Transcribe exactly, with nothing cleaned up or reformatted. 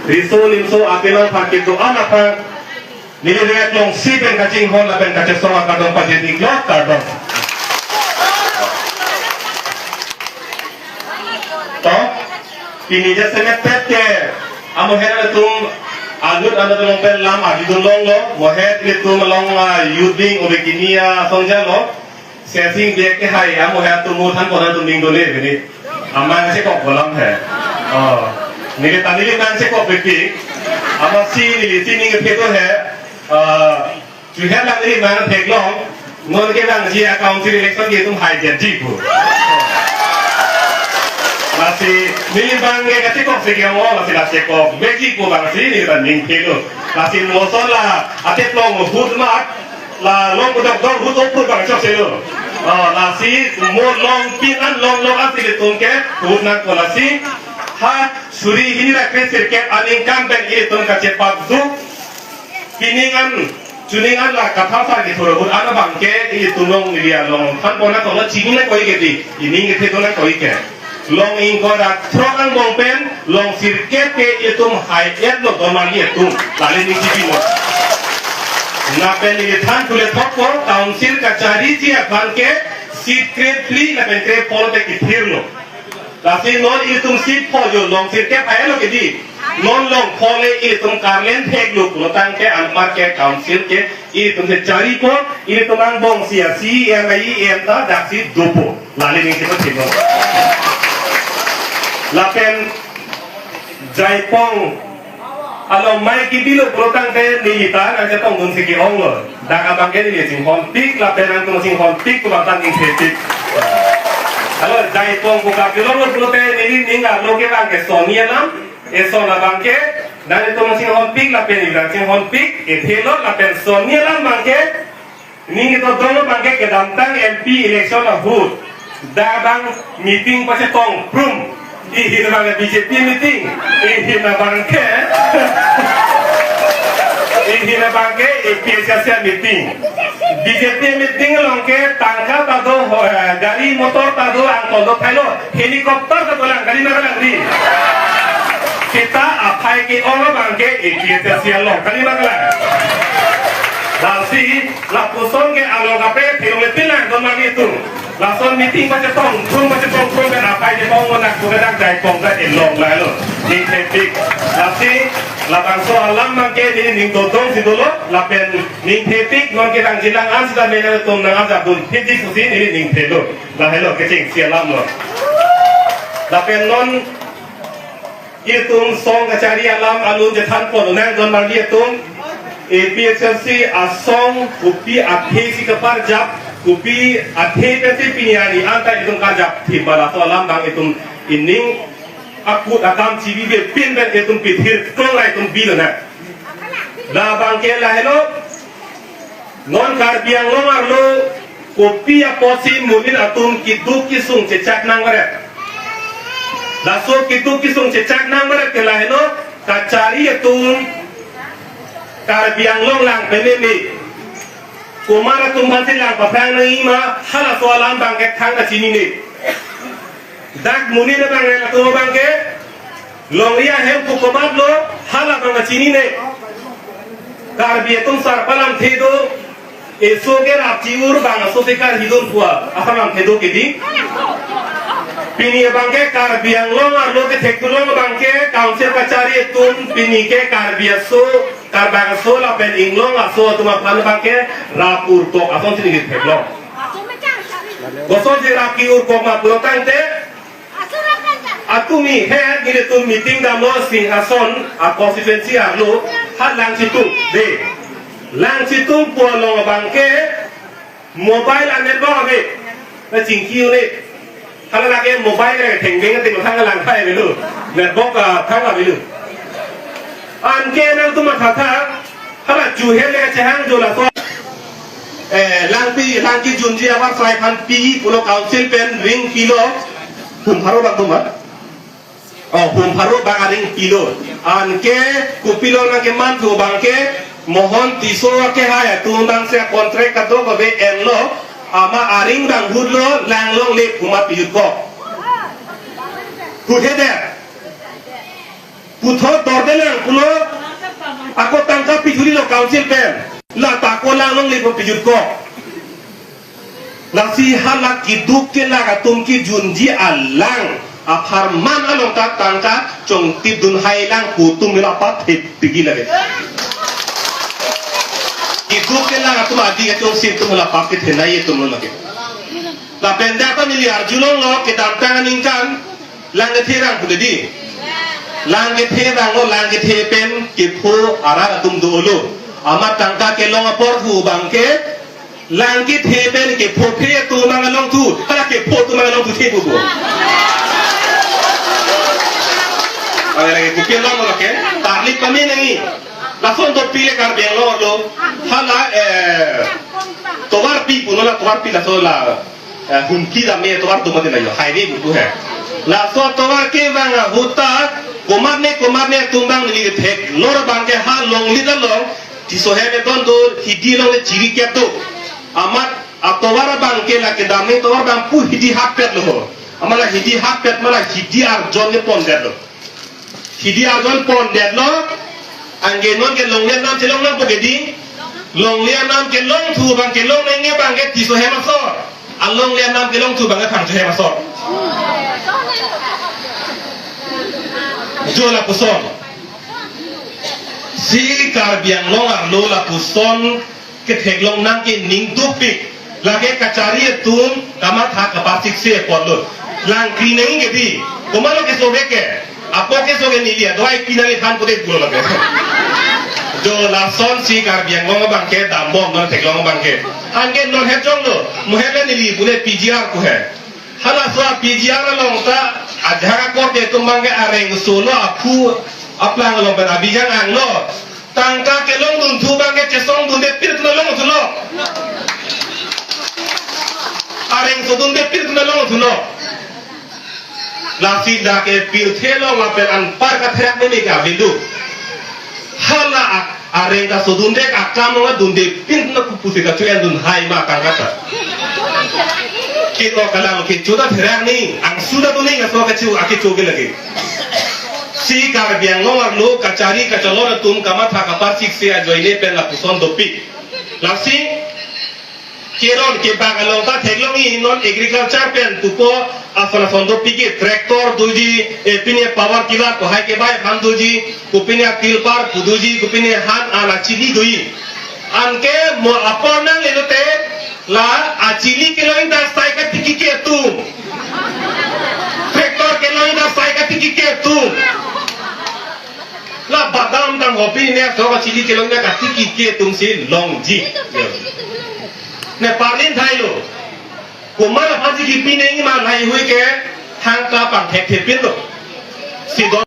Riso nimso apinon phan kedo-an aphan neli rat alongsi pen kachinghon lapen kachesong akardom pajir-iklo, kardom. To, pini jasemet pet ke, amohet atum, anut anut along pen lam arjudun longlo, mohet ilitum along, ah, youth wing ove kimi, ah, asong jalo, Sesing biak ke hai, amohet atum mo than konan atum ning dole bini. Amang si kok bolam he. Oh. Neli ta neli mang si kok biki. Amatsi neli si ning pheto he. Ah, Chuhe lang ri mang theklong, non ke bang ji a council election ke itum hai jet ji pu. Lasi neli bang ke kachekok si ke-ong, lasi la chekok bek ji pu bang si neli ta ning thelo. Lasi moson la ateplong hut mat, la long dok dok hut opur bang chok selo. Oh, lasi mo longpin an longlong an si ilitum ke hut nangkok lasi. Ha suri hini ra kre sirkep aningkan pen ilitum kachepap ju. Pining an, chuning an la kathar sar kethur ahut an abang ke ilitum along area along than pon nangkok lo, chini nangkok-ik ke di, ining kethe do nangkok-ik ke. Long ingkoi ra throk angbong pen, long sirkep ke itum hai-et lo don marli atum, lale ning chipi lo. Lapen ili than thule thokpo, council kachariji aphan ke, seat kre phli lapen kre pho te kethir lo. Lasi non ilitum seat pho jo long sirkep hai-et lo ke di. Non long pho le ilitum karlen thek lo pulotangte anpar ke council ke ilitum si charipo, ilitum angbong si a C E M, E M ta daksi dopo. Lale ning si pathelo. Lapen Jaipong along mai kibilo pulotangte neli ta nangchetongdun si ke-ong lo. Dak abang ke neli chinghonpik lapen nangtum chinghonpik pu bang ta ning thepik. Alo Jaipong pu kapilong lo pulote neli ning arlo ke bang ke soni alam, eson abang ke, nangtum chinghonpik lapen neli ta chinghonpik, ethelo lapen soni alam bang ke, ning ito dolo bang ke kedamtang M P election ahut. Dak bang meeting pachetong prum. Ihin abang ke B J P meeting. Ihin abang ke. Ihin abang ke A P H L C meeting. B J P meeting along ke tangka ta do, ho, eh, gari motor ta do, angkol do thailo. Helicopter ta do lang, kalima kalang di. Kita aphai ke-ong abang ke A P H L C along. Kalima kalang. Lasi, lapuson ke along kape, thirung le pilang, don mani tung. Lason meeting pachetong, thum pachetong, thum kan aphai ke-ong, nak buka dak Jaipong ka elong la lo. Ning thepik. Lasi, labangso alam bang ke neli ning dodong si dolo, lapen ning thepik, non ke rang jilang an sita menang tum nang ajak dun, thepik pusi neli ning thelo. Lahelo kecheng si alam lo. Lapen non itum song kachari alam alun chethan pon nang don marli atum. A P H L C asong kopi athe si kaparjap, kopi athe pensi pini arni anta itum karjap thim bala to alam bang itum ining akut akam chibi be pin pen itum pithir klong la itum bilo na. Labang ke lahelo. Non Karbi Anglong arlo kopi apotsi monit atum keduk kesung chechak nangvaret. Laso keduk kesung chechak nangvaret ke lahelo kachari atum Karbi Anglong lang penene. Komat atum aphansi lang paphrang nangji ma halaso alam bang ke thangta chinine. Dak monit abang rel atum abang ke longri ahem pu komat lo hala bang chinine. Karbi atum sarpo alamthe do, eso ke rap chi-ur bang aso si karhidun pua, asam alamthe do ke di. Pini abang ke Karbi Anglong arlo kethek tulong abang ke council kachari atum pini ke Karbi aso, Karbang aso lapen inglong aso atum aphan abang ke rap urkok asonsi neli theklong. Kosonsi rap ki-urkok ma pulotangte, atumi he nelitum meeting damlo Singhason a constituency arlo ha Langchitung de. Langchitung pu along abang ke mobile a network ave. Na chingki une. Hala lake mobile ke thengbeng te thang lang khai avelo. Network a thang avelo. Anke nangtum mathatha. Hala chuhe le chehang jo laso. Eh, Langpi, Langki junji abar sai phan pi pulo council pen ring pilo. Hum pharo bak tum, ha? Oh, hum pharo bak aring pilo. Anke kopilo nangkeman thu abang ke Mohon Tisso ke hai atum abangsi contract kadokave enlo, amat aring bang hutlo, lang longle komat piyut ko. Hut he der. Puthot dordelang pulo, ako tangka pithurilo council pen. La ta ako lang longle pu pijut ko. Lasi hala keduk kelak atum kejunji alang apharman along ta tangka chongtip dunhai lang pu atum la pathe pigi lake. Keduk kelak atum adi kachongsi atum la pathe thenai atum lo lake. Lapen dak ta neli arjulonglo kedamtang aningkan lang kethe rang pu dei. Lang kethe ranglo, lang kethe pen kepho arat atum dolo. Amat tangka kelong apor thu abangke lang kethe pen kepho phe atum abang along thu, hala kepho atum abang along thu the pupo. Hala lake kopi along lo ke, tarlip pame nangji. Lason dopik le Karbi Anglong arlo. Hala, eh, tovarpi pulo, la tovarpi laso la, eh, Humpli dam atovar do mati la jo, highway pu he. Laso atovar kevang ahut ta komatne komatne atum abang neli theklong abangke ha longle along Tisso hem eton do, hidi along le chiri kep do. Amat atovar abangke la kedam atovar abang pu hidi hap pet lo ho. Amat la hidi hap pet ma la hidi arjon le pondetlo. Hidi arjon pondetlo. Anke non ke longle anam chelong nangpo ke dei. Longle anam kelong thu abangke long nangji abangke Tisso hem asor. Alongle anam kelong thu abangke Phangcho hem asor. Jo lapuson. Si Karbi Anglong arlo lapuson ketheklong nang ke ning dopik. Lake kachari atum kamatha kaparsik si apotlo. Lang kri nangji ke dei. Komatlo keso ke ke. Apot keso ke neli adoi kri nangji than pute pulo lake. Jo lasonsi Karbi Anglong abangke dambom non theklong abangke. Anke non hejong lo. Mo he le neli pune P G R ko he. Halaso P G R along ta ajahak akorte atum abangke areng solo aphu aplang along pen abijang anglo. Tangka kelongdun thu abangke chesongdunde pir atum ta longthulo. Areng sodunde pir atum ta longthulo. Lasi dak ke pirthe along lapen anpar katherak meme ke avindu. Hala ak- areng ta sodunde akam along dunde pin na kupusi kachu endunhai ma tangka ta. Kito kalang kecho ta therak nangji, angsu ta do nangji, aso kachu akecho ke lake. Si Karbi Anglong arlo kachari kacholon atum kamatha kaparsik si ajoine pen lapuson dopik. Lasi keron kebak along ta theklongji non agriculture pen pupo ason ason dopik ke tractor doji, eh, pine power tiller ko hai kebai aphan doji, kopine tilpar pu doji, kopine han an achili doji. Anke mo apor nangle lote la achili kelong ta sai katiki ke atum. Tractor kelong ta sai katiki ke atum. La badam tang hopi ne so achili kelong ta katiki ke atum si longji. Ne parlin thailo. Komat aphansi kipi nangji ma laheihui ke thangta pangthekthepinlo. Si don